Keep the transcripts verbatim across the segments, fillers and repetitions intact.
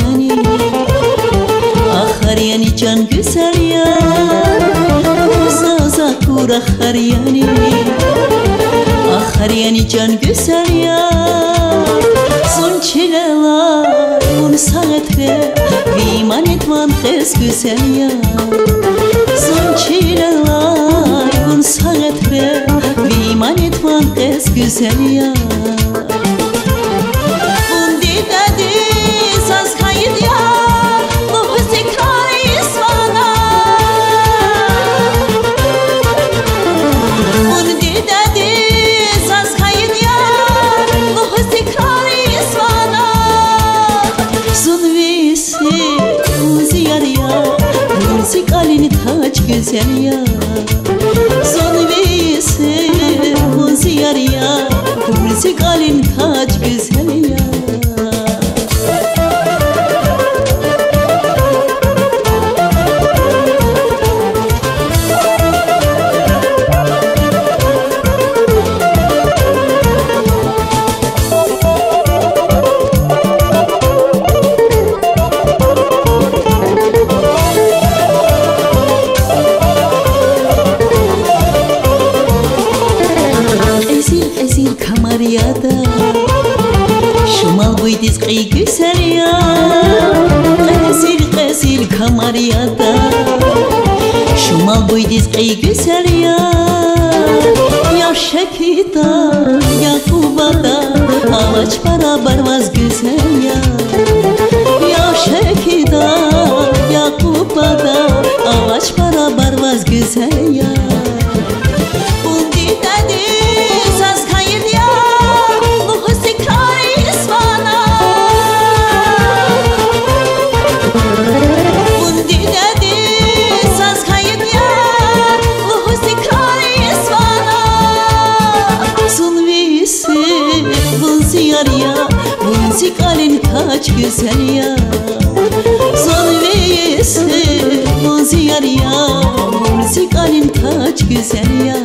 яни, ахар яни чан гуьзел яр, вун заз акур ахар яни, ахар яни чан гуьзел яр. Зун чилелай, вун сагъ этре, ви манидин ван къвез гуьзел яр. Зун чилелай, вун сагъ этре, ви манидин ван къвез гуьзел яр. Вун дидеди заз хьайиди я, лугьуз тикрар ийиз ван. Вун дидеди заз хьайиди я, лугьуз тикрар ийиз ван. Зун ви сив, вун зи яр я, вун зи кӀвалин таж гуьзел я. Зун ви сив, вун зи яр я, вун зи кӀвалин таж гуьзел я. Кьезил-кьезил камар яда, шумал буйдиз кьий гуьзел я. Кьезил-кьезил камар яда, шумал буйдиз кьий гуьзел я. Яшек Якъубада авач барабар ваз гуьзел яр. Яшек Якъубада авач барабар ваз гуьзел яр. Вун дидеди заз хьайиди я, лугьуз тикрар ийиз ван. Вун дидеди заз хьайиди я, лугьуз тикрар ийиз ван. Зун ви сив, вун зи яр я, вун зи кӀвалин таж гуьзел я. Зун ви сив, вун зи яр я, вун зи кӀвалин таж гуьзел я.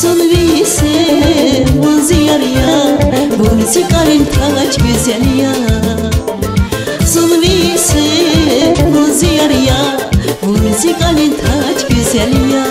Зун ви сив, вун зи яр я, вун зи кӀвалин таж гуьзел я. Зун ви сив, вун зи яр я, вун зи кӀвалин таж гуьзел я.